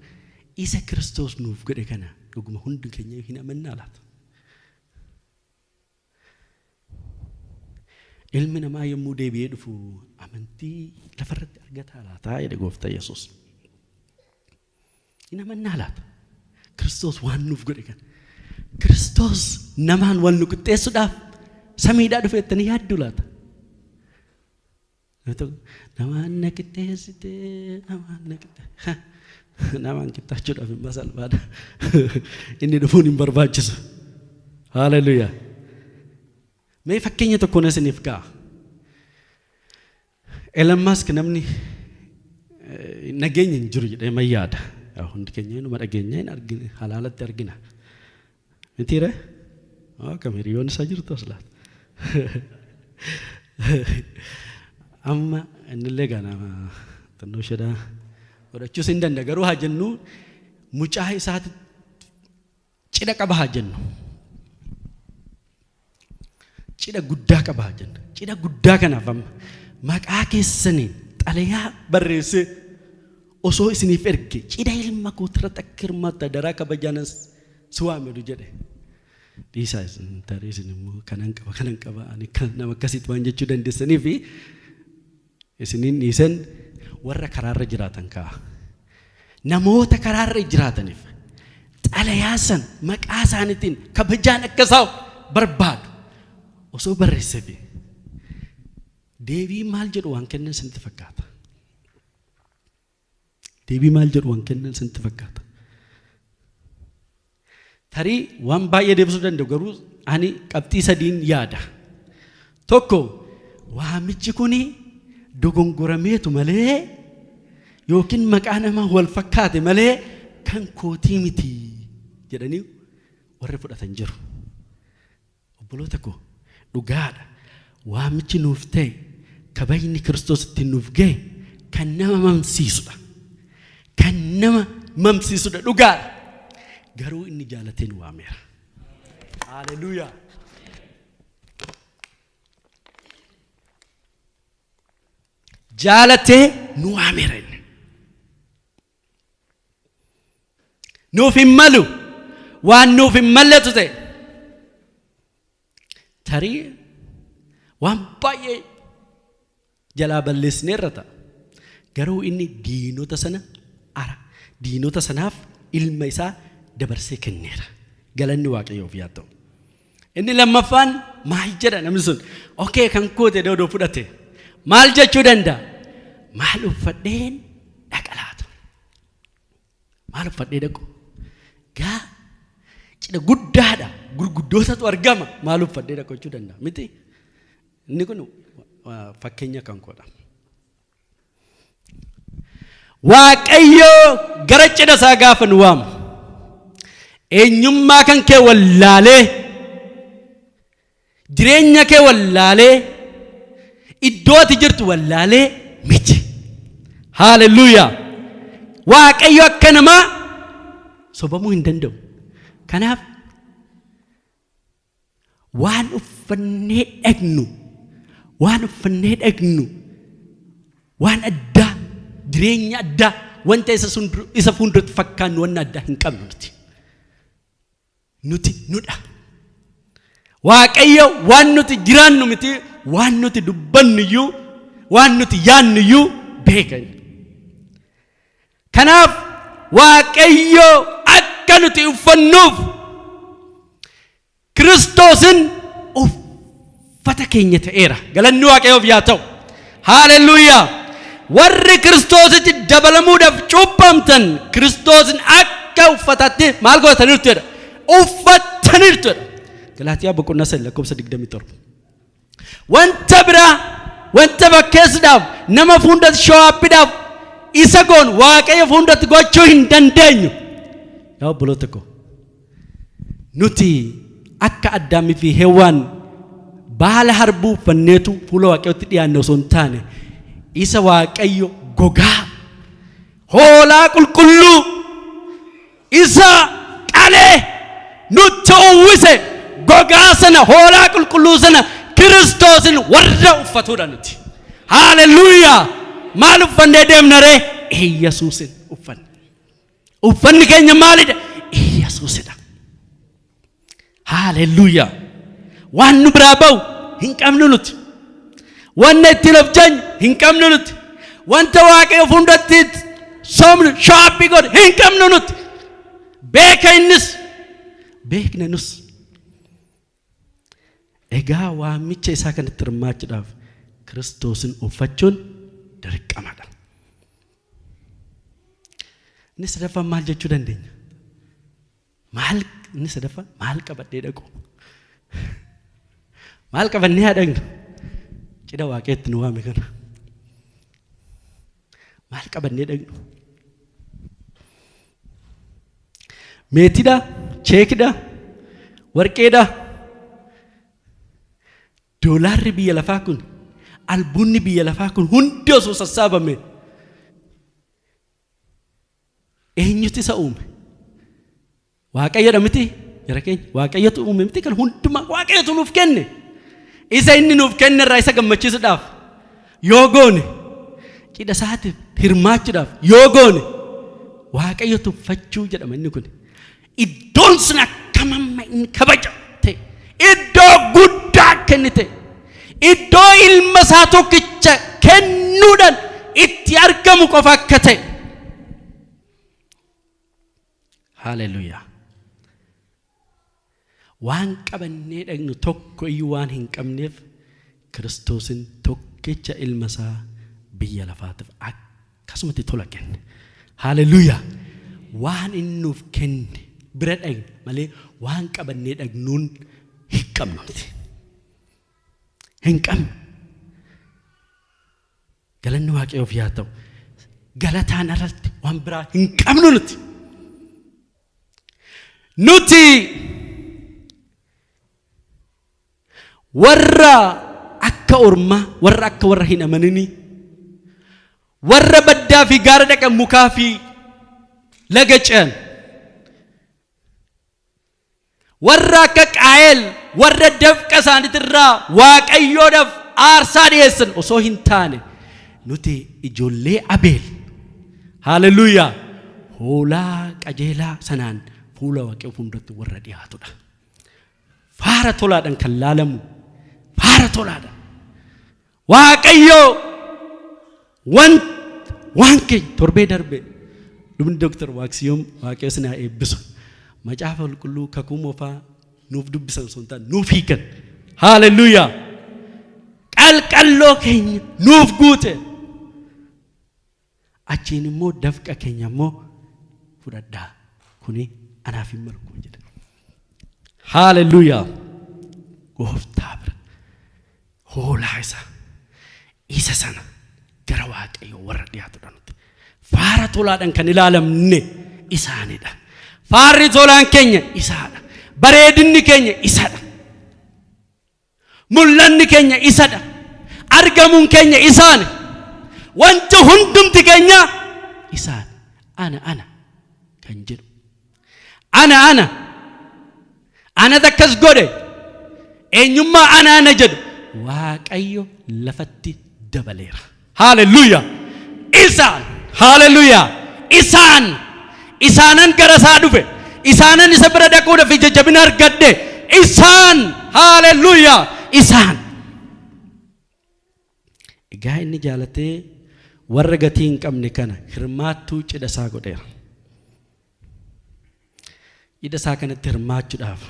isa Kiristoos nuuf godhe kana dhuguma hundi keenya hin amannaa laata? Ilmi namaa yommuu deebi'ee dhufu amantii lafarratti argataa laata jedhe gooftaa Yesuus. Hin amannaa laata? Kiristoos waan nuuf godhe kana. Kiristoos namaan wal nu qixxeessuudhaaf samiidhaa dhufe jettanii yaadduu laata? Namaan na qixxeessite namaan na qixxeessite. Namaan qixxaachuudhaaf hin salphaadha. Inni dhufuun hin barbaachisu. Haaleluyyaa. Mee fakkeenya tokkoon isiniif ka'a. Elon Musk namni nageenya hin jiru jedhee man yaada. Hundi keenya inuma dhageenya hin argina halaalatti argina. Mitiire? Akkam hiriyoon isaa jirtu as laata? Amma innillee gaa nama xinnoo isheedha godhachuus hin danda'a garuu haa jennu mucaa isaati cidha qaba haa jennu. Cidha guddaa qaba haa jennu. Cidha guddaa kanaaf amma maqaa keessaniin xalayaa barreessee osoo isiniif erge cidha ilma kootirratti akka hirmaattu adaraa kabajaanan si waamedu jedhe. Dhiisaa isin tarii isin immoo kanan qaba kanan qaba ani kan nama akkasitti waan jechuu dandeessanii fi isiniin dhiisen warra karaarra jiraatan ka'a. Namoota karaarra jiraataniif xalayaa san maqaa isaaniitiin kabajaan akka isaa barbaadu osoo barreesseefi deebii maal jedhu waan kennan isinitti fakkaata. Deebii maal jedhu waan kennan isinitti fakkaata? Tarii waan baay'ee deebisuu danda'u, garuu ani qabxii sadiin yaada. Tokko, waamichi kuni dogongorameetu malee yookiin maqaa namaa wal fakkaate malee kan kootii miti jedhanii warri fudhatan jiru. Obboloota koo, dhugaadha. Waamichi nuuf ta'e, kabajni Kiristoos ittiin nuuf ga'e kan nama mamsiisudha. Kan nama mamsiisudha, dhugaadha. Garuu inni jaalatee nu waameera. Haleluuyaa. Jaalatee nu waameera inni. Nuuf hin malu, waan nuuf hin malletu ta'e. Tarii waan baay'ee jalaa balleessineerra ta'a. Garuu inni diinota sana ara diinota sanaaf ilma isaa dabarsee kenneera. Galanni Waaqayyoof yaa ta'u. Inni lammaffaan maal jedha namni sun? Okay, kan koote odoo fudhate. Maal jechuu danda'a? Maal uffadheen dhaqa laata? Maal uffadhee dhaqu? Gaa cidha guddaadha. Gurguddootatu argama. Maal uffadhee dhaqu jechuu danda'a. Miti? Inni kun fakkeenya kan koodha. Waaqayyo gara cidha isaa gaafa nu waamu, eenyummaa kan kee wallaalee, jireenya kee wallaalee, iddoo ati jirtu wallaalee miti. Haaleluyyaa! Waaqayyo akka namaa sobamuu hin danda'u. Kanaaf waan uffannee dhaqnu, waan uffannee dhaqnu, waan addaa, jireenya addaa, wanta isa sun isa fuulduratti fakkaannu wanna addaa hin qabnu nuti. Nuti nudha. Waaqayyo waan nuti jiraannu miti, waan nuti dubbannu iyyuu, waan nuti yaannu iyyuu beeka inni. Kanaaf Waaqayyo akka nuti uffannuuf Kiristoosin uffata keenya ta'eera. Galanni Waaqayyoof yaa ta'u. Haaleluyyaa. Warri Kiristoositti dabalamuudhaaf cuuphamtan Kiristoosin akka uffataatti maal godhataniirtu jedha? Uffattaniirtu jedha. Galaatiyaa boqonnaa 3 lakkoofsa 27. Wanta biraa, wanta fakkeessuudhaaf, nama fuundatti sho'aappiidhaaf isa goon Waaqayyo fuundatti gochuu hin dandeenyu. Yaa obboloota koo, nuti akka Addaamii fi Hewwaan baala harbuu uffanneetu fuula Waaqayyootti dhiyaanne osoo hin taane, isa Waaqayyo gogaa hoolaa qulqulluu isa qalee nutti uwwise, gogaa sana, hoolaa qulqulluu sana, Kiristoosin warra uffatuudha nuti. Haaleluyyaa! Maal uffannee deemna ree? Iyyasuusin uffanne. Uffanni keenya maalidha? Iyyasuusidha. Haaleluyyaa! Waan nu biraa ba'u hin qabnu nuti. Wanna ittiin of jajnu hin qabnu nuti. Wanta Waaqayyo fuulduratti soomnu, sho'aappii godhu hin qabnu nuti. Beeka innis, beekna nus. Egaa waamicha isaa kanatti hirmaachuudhaaf Kiristoosin uffachuun dirqamadha. Inni sadaffaan maal jechuu dandeenya? Maal inni sadaffaan maal qabadhee dhaqu? Maal qabannee haa dhaqnu? Cidha Waaqayyotti nu waame kana. Maal qabannee dhaqnu? Meetiidha, cheekidha, warqeedha. Doolaarri biyya lafaa kun, albuunni biyya lafaa kun hundi osoo sassaabame eenyutu isa uume? Waaqayyodha miti? Jara keenya, Waaqayyotu uume miti? Kan hundumaa Waaqayyotu nuuf kenne. Isa inni nuuf kenne irraa isa gammachiisuudhaaf yoo goone, cidha isaatiif hirmaachuudhaaf yoo goone, Waaqayyo tuffachuu jedhama inni kun. Iddoon sun akkam amma inni kabaja ta'e, iddoo guddaa akka inni ta'e, iddoo ilma isaa tokkicha kennuudhaan itti argamu qofa akka ta'e. Haaleluyyaa. Waan qabannee dhaqnu tokko iyyuu waan hin qabneef Kiristoosin tokkicha ilma isaa biyya lafaatiif akkasumatti tola kenne. Haaleluyyaa! Waan inni nuuf kenne bira dhaqna malee waan qabannee dhaqnuun hin qabnu nuti. Hin qabnu. Galanni Waaqayyoof yaa ta'u. Galataan alatti waan biraa hin qabnu nuti. Nuti warra akka ormaa, warra akka warra hin amaninii, warra baddaa fi gaara dhaqan mukaa fi laga ce'an, warra akka Qaayel warra dafqa isaaniitirraa Waaqayyoodhaaf aarsaa dhiyeessan osoo hin taane nuti ijoollee Abeel haaleluyyaa hoolaa qajeelaa sanaan fuula Waaqayyoo fuulduratti warra dhiyaatudha. Faara tolaadhaan kan laalamu faara tolaadhaan. Waaqayyoo wan waan keenya torbee darbe lubni Dooktar Waaqsiyoom Waaqayyo isin haa eebbisu. Macaafa qulqulluu kakuu moofaa nuuf dubbisan osoo hin taane nuuf hiikan. Haaleluyyaa! Qalqalloo keenya nuuf guute. Achiin immoo dafqa keenya immoo fudhadhaa. Kuni anaaf hin malu kun jedhe. Haaleluyyaa! Gooftaa bira hoolaa isaa isa sana gara Waaqayyoo warra dhiyaatudha nuti. Faara tolaadhaan kan ilaalamne isaanidha. Faarri tolaan keenya isaadha. Bareedinni keenya isadha. Mul'anni keenya isadha. Argamuun keenya isaani. Wanti hundumti keenya isaani. Ana ana kan jedhu. Ana ana. Anatu akkas godhe. Eenyummaa ana ana jedhu. Waaqayyo lafatti dabaleera. Haaleluyyaa. Isaan. Haaleluyyaa. Isaan. Isaanan gara isaa dhufe. Isaanan isa bira dhaquudhaaf ija jabina argadhe. Isaan. Haaleluyyaa. Isaan. Egaa inni jaalatee warra gatii hin qabne kana hirmaattuu cidha isaa godheera. Cidha isaa kanatti hirmaachuudhaaf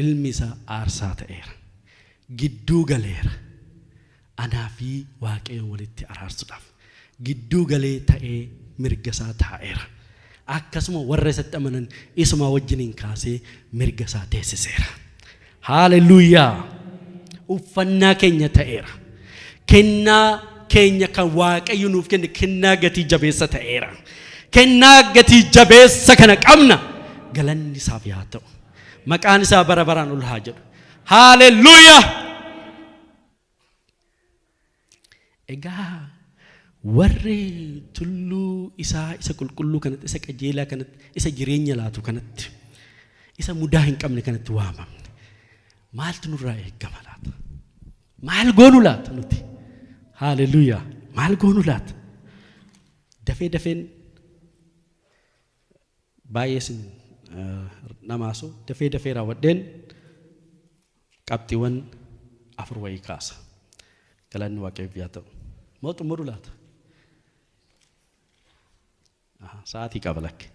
ilmi isaa aarsaa ta'eera. Gidduu galeera. Anaa fi Waaqayyoon walitti araarsuudhaaf. Gidduu galee ta'ee mirga isaa taa'eera. Akkasuma warra isatti amanan isuma wajjiniin kaasee mirga isaa teessiseera. Haaleluyyaa! Uffannaa keenya ta'eera. Kennaa keenya kan Waaqayyo nuuf kenne kennaa gatii jabeessa ta'eera. Kennaa gatii jabeessa kana qabna. Galanni isaaf yaa ta'u. Maqaan isaa bara baraan ol haa jedhu. Haaleluyyaa! Egaa warri tulluu isaa isa qulqulluu kanatti, isa qajeelaa kanatti, isa jireenya laatu kanatti, isa mudaa hin qabne kanatti waamamne. Maaltu nurraa eegama laata? Maal goonu laata nuti? Haaleluyyaa! Maal goonu laata? Dafee dafeen baay'ee isin dhamaasu dafee dafee raawwadheen qabxiiwwan afur wayii kaasa. Galanni Waaqayyoof yaa ta'u. Moo xumuru laata? Sa'aatii qaba lakke.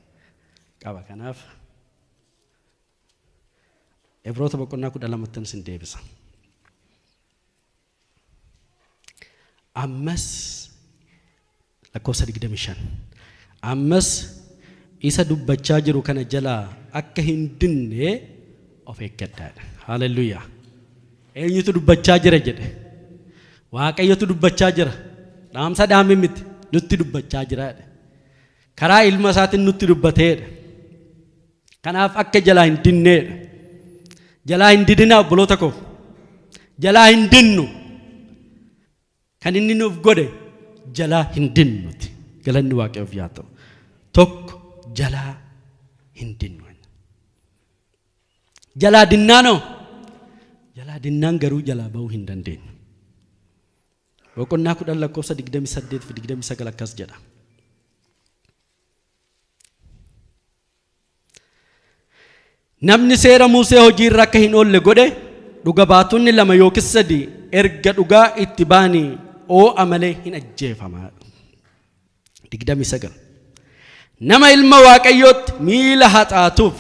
Qaba kanaaf Ibroota boqonnaa 12ttan isin deebisa. Ammas lakkoofsa 25. Ammas isa dubbachaa jiru kana jalaa akka hin dinne of eeggadhaadha. Haaleluyyaa. Eenyutu dubbachaa jira jedhe? Waaqayyotu dubbachaa jira. Dhaamsa dhaame miti nutti dubbachaa jira jedhe. Karaa ilma isaatiin nutti dubbateedha. Kanaaf akka jalaa hin dinneedha. Jalaa hin didinaa obboloota koo. Jalaa hin dinnu. Kan inni nuuf godhe jalaa hin dinnuti. Galanni Waaqayyoof yaa ta'u. Tokko jalaa hin dinnu. Jalaa dinnaanoo? Jalaa dinnaan garuu jalaa ba'uu hin dandeenyu. Boqonnaa 10 lakkoofsa 28 fi 29 akkas jedha. Namni seera Musee hojii irra akka hin oolle godhe dhuga baatonni lama yookiis sadi erga dhugaa itti ba'anii oo'a malee hin ajjeefama. 29. Nama ilma Waaqayyootti miila haxaatuuf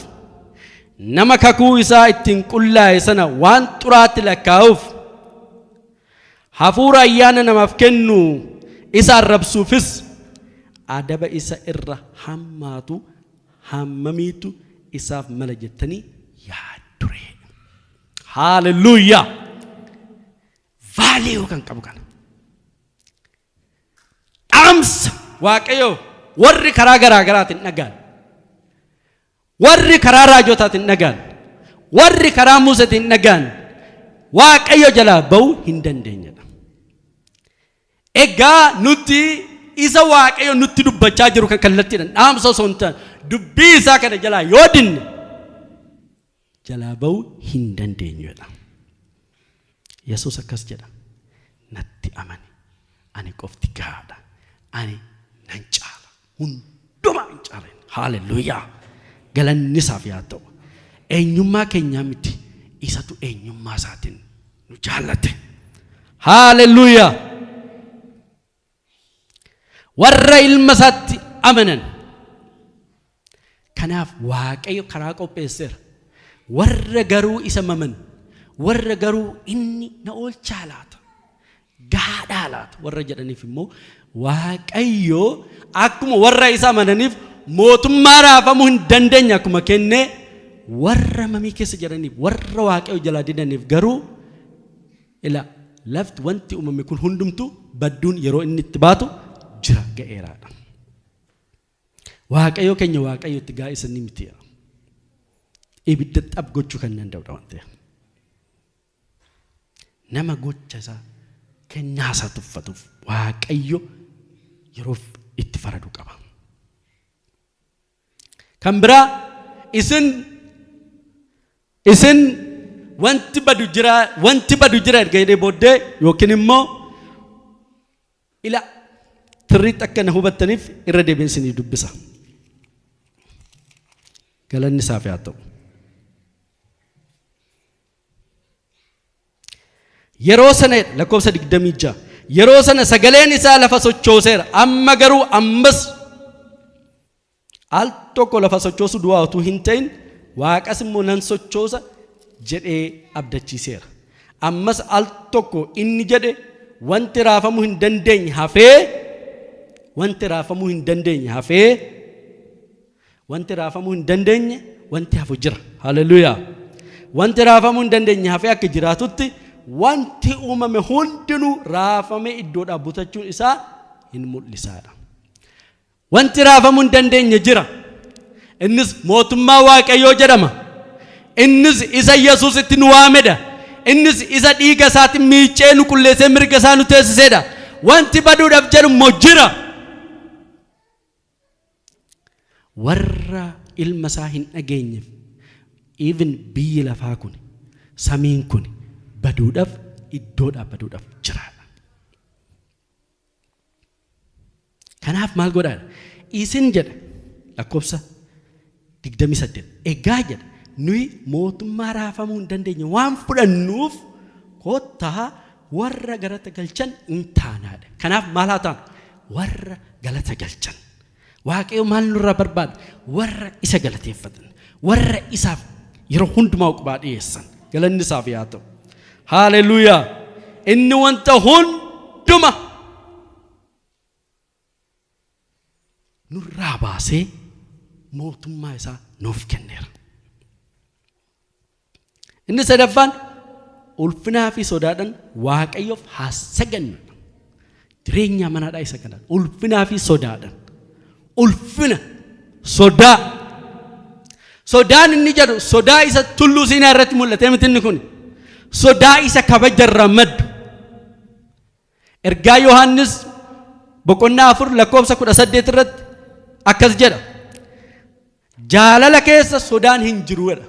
nama kakuu isaa ittiin qullaa'e sana waan xuraatti lakkaa'uuf hafuura ayyaana namaaf kennu isa arrabsuufis adaba isa irra hammaatu hammamiitu isaaf mala jettanii yaadduree. Haaleluyyaa! Value kan qabu kana. Dhaamsa Waaqayyoo warri karaa garaa garaatiin dhagaan, warri karaa raajotaatiin dhagaan, warri karaa Museetiin dhagaan Waaqayyo jalaa ba'uu hin dandeenyedha. Egaa nuti isa Waaqayyo nutti dubbachaa jiru kan kallattiidhaan dhaamsa osoo hin taane dubbii isaa kana jalaa yoo dinne jalaa ba'uu hin dandeenyudha. Yesuus akkas jedha. Natti amani. Ani qofti gahaadha. Ani nan caala. Hundumaa hin caala. Haaleluyyaa. Galanni isaaf yaa ta'u. Eenyummaa keenyaa miti. Isatu eenyummaa isaatiin nu jaallate. Haaleluyyaa. Warra ilma isaatti amanan. Kanaaf Waaqayyo karaa qopheesseera. Warra garuu isa maman, warra garuu inni na oolchaa laata, gahaadhaa laata warra jedhaniif immoo Waaqayyo akkuma warra isa amananiif mootummaa raafamuu hin dandeenye akkuma kenne warra mamii keessa jiraniif warra Waaqayyo jalaa didaniif garuu ila lafti wanti uumame kun hundumtuu badduun yeroo inni itti baatu jira ga'eeraadha. Waaqayyo keenya Waaqayyo itti gaa'isa ni miti. Ibidda xab gochuu kan danda'udha waan ta'eef. Nama gocha isaa kennaa isaa tuffatuuf Waaqayyo yeroo itti faradu qaba. Kan biraa isin wanti badu jira wanti badu jira erga jedhee booddee yookiin immoo ila sirriitti akka na hubattaniif irra deebiin isinii dubbisa. Galanni isaaf haa ta'u. Yeroo sana lakkoofsa 26 yeroo sana sagaleen isaa lafa sochooseera amma garuu ammas al tokko lafa sochoosuu duwwaa utuu hin ta'in waaqas immoo nan sochoosa jedhee abdachiiseera. Ammas al tokko inni jedhe wanti raafamuu hin dandeenye hafee wanti raafamuu hin dandeenye hafee wanti raafamuu hin dandeenye wanti hafu jira. Haleluuyaa. Wanti raafamuu hin dandeenye hafee akka jiraatutti wanti uumame hundinuu raafamee iddoodhaa butachuun isaa hin mul'isaadha. Wanti raafamuu hin dandeenye jira. Innis mootummaa Waaqayyoo jedhama. Innis isa Yesuus itti nu waamedha. Innis isa dhiiga isaatiin miicee nu qulleessee mirga isaa nu teessisedha. Wanti baduudhaaf jedhu immoo jira. Warra ilma isaa hin dhageenyeef even biyyi lafaa kun samiin kun baduudhaaf iddoodhaa baduudhaaf jiraadha. Kanaaf maal godhaadha? Isin jedha lakkoofsa 28. Egaa jedha nuyi mootummaa raafamuu hin dandeenye waan fudhannuuf kottaa warra galata galchan in taanaadha. Kanaaf maal haa taanu? Warra galata galchan. Waaqayyo maal nurraa barbaada? Warra isa galateeffatan, warra isaaf yeroo hundumaa uqbaa dhiyeessan. Galanni isaaf yaa ta'u. Haaleluuyaa! Inni wanta hunduma nurraa baasee mootummaa isaa nuuf kenneera. Inni sadaffaan ulfinaa fi sodaadhaan Waaqayyoof haa sagannu. Jireenya manaadhaa isa kanaan ulfinaa fi sodaadhaan. Ulfina sodaa. Sodaan inni jedhu sodaa isa tulluu Siinaa irratti mul'atee miti inni kun. Sodaa isa kabajarraa maddu. Ergaa Yohaannis boqonnaa 4 lakkoofsa 18 irratti akkas jedha. Jaalala keessa sodaan hin jiru jedha.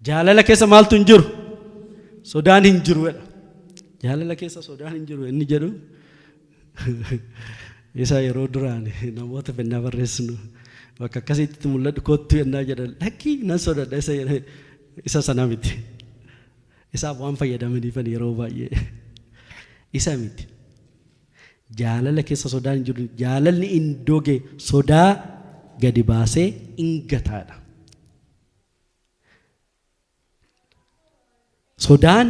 Jaalala keessa maaltu hin jiru? Sodaan hin jiru jedha. Jaalala keessa sodaan hin jiru inni jedhu isa yeroo duraan namoota fennaa barreessinu bakka akkasiitti mul'adhu kottu ennaa jedhan lakkii nan sodadha isa isa sana miti. Isaaf waan fayyadamaniifan yeroo baay'ee isa miti. Jaalala keessa sodaan hin jiru. Jaalalli in doge sodaa gadi baasee in gataadha. Sodaan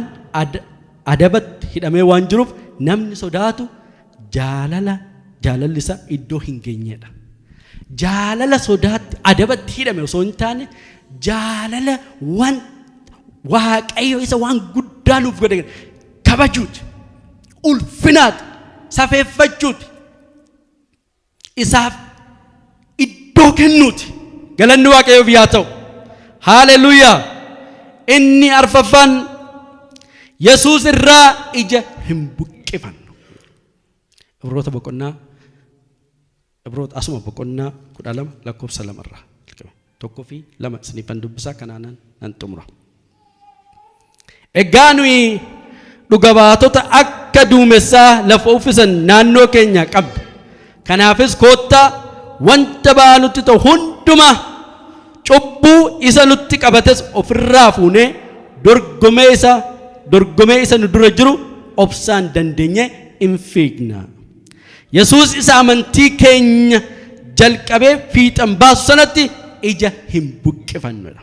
adabatti hidhamee waan jiruuf namni sodaatu jaalala Jaalalli isaa iddoo hin geenyedha. Jaalala sodaatti adabatti hidhame osoo hin taane, jaalala waan Waaqayyo isa waan guddaa nuuf godhe kabajuuti. Ulfinaati. Safeeffachuuti. Isaaf iddoo kennuuti. Galanni Waaqayyoof yaa ta'u. Haaleluuyaa. Inni arfaffaan, Yesuus irraa ija hin buqqifannu. Ibroota boqonnaa, Ibroota asuma boqonnaa 12 lakkoofsa 2 irraa 1 fi 2 isiniifan dubbisaa, kanaanan nan xumura. Egaa nuyi dhuga baatota akka duumessaa lafa uffisan naannoo keenya qabna. Kanaafis koottaa wanta ba'aa nutti ta'u hundumaa, cubbuu isa nutti qabates ofirraa fuunee dorgomee isa nu dura jiru obsaan dandeenye in fiigna. Yesuus isa amantii keenya jalqabee fiixan baasu sanatti ija hin buqqifannudha.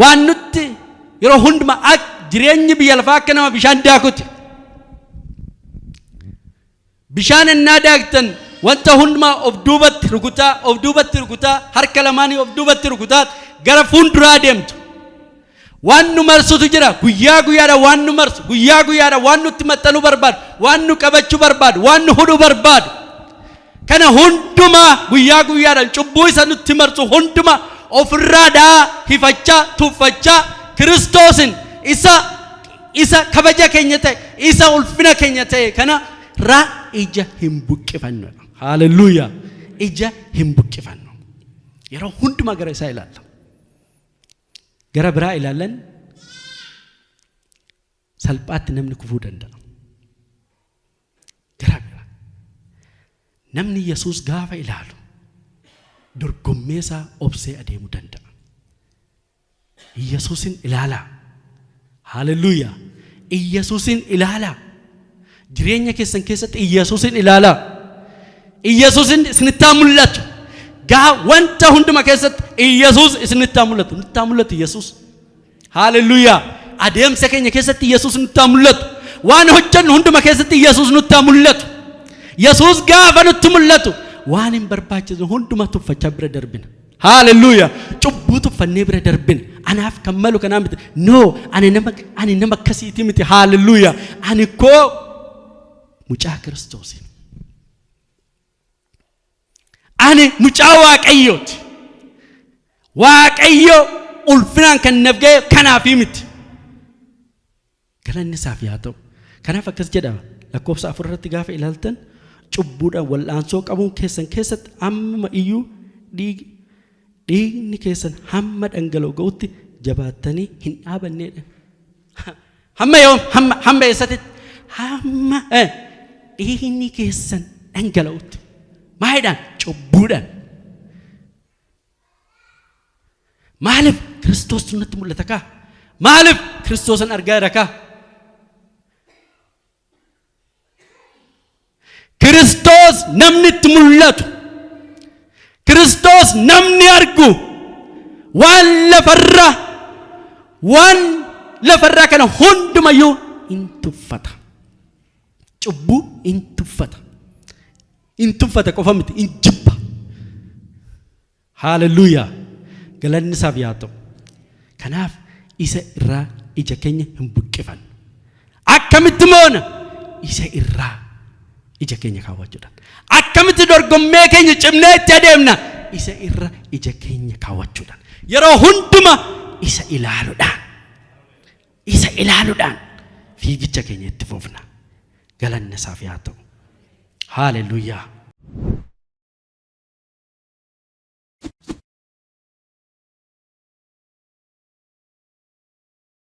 Waan nutti yeroo hundumaa ak jireenyi biyya lafaa akka nama bishaan daakuti. Bishaan ennaa daaktan wanta hundumaa of duubatti rukutaa, of duubatti rukutaa, harka lamaanii of duubatti rukutaa gara fuulduraa deemtu. Waan nu marsutu jira. Guyyaa guyyaadhaan waan nu marsu, guyyaa guyyaadhaan waan nutti maxxanuu barbaadu, waan nu qabachuu barbaadu, waan nu hudhuu barbaadu. Kana hundumaa guyyaa guyyaadhaan cubbuu isa nutti marsu hundumaa ofirraa dhaa hifachaa, tuffachaa, Kiristoosin isa kabaja keenya ta'e, isa ulfina keenya ta'e kana irraa ija hin buqqifannu. Haalelluuyaa! Ija hin buqqifannu. Yeroo hundumaa gara isaa ilaalla. Gara biraa ilaallan salphaatti namni kufuu danda'a. Gara biraa. Namni Yesuus gaafa ilaalu dorgommee isaa obsee adeemuu danda'a. Yesuusin ilaalaa. Haalelluuyaa. Yesuusin ilaalaa. Jireenya keessan keessatti Yesuusin ilaalaa. Yesuusin isinitti haa mul'atu. Gaa wanta hunduma keessatti Yesuus isinitti haa mul'atu. Nutti haa mul'atu Yesuus. Haalelluuyaa. Adeemsa keenya keessatti Yesuus nutti haa mul'atu. Waan hojjennu hunduma keessatti Yesuus nutti haa mul'atu. Yesuus gaafa nutti mul'atu waan hin barbaachisne hunduma tuffachaa bira darbina. Haalelluuyaa. Cubbuu tuffannee bira darbina. Anaaf kan malu kanaa miti. No, ani nama akkasiiti miti. Haalelluuyaa. Ani koo mucaa Kiristoos. Ani mucaa Waaqayyooti. Waaqayyo ulfinaan kan naaf ga'e kanaafii miti. Galanni isaaf yaa ta'u. Kanaaf akkas jedhama. Lakkoofsa 4 irratti gaafa ilaaltan, cubbuudhaan wal'aansoo qabuun keessan keessatti ammuma iyyuu dhiigni keessan hamma dhangala'u ga'utti jabaattanii hin dhaabanneedha. Hamma yoom? Hamma eessatti? Hamma dhiigni keessan dhangala'utti. Maayidhaan? Cubbuudhaan. Maaliif? Kiristoos natti mul'ata kaa? Maaliif? Kiristoosan argaa jira kaa? Kiristoos namni itti mul'atu, Kiristoos namni argu, waan lafarraa kana hundumayyuu in tuffata. Cubbuu in tuffata. In tuffata qofa miti, in jibba. Haalelluuyaa! Galanni isaaf yaa ta'u. Kanaaf isa irraa ija keenya hin buqqifannu. Akkamitti moona? Isa irraa ija keenya kaawwachuudhaan. Akkamitti dorgommee keenya cimnee itti adeemna? Isa irra ija keenya kaawwachuudhaan. Yeroo hunduma isa ilaaluudhaan. Isa ilaaluudhaan fiigicha keenya itti fufna. Galanni isaaf yaa ta'u. Haalelluuyaa!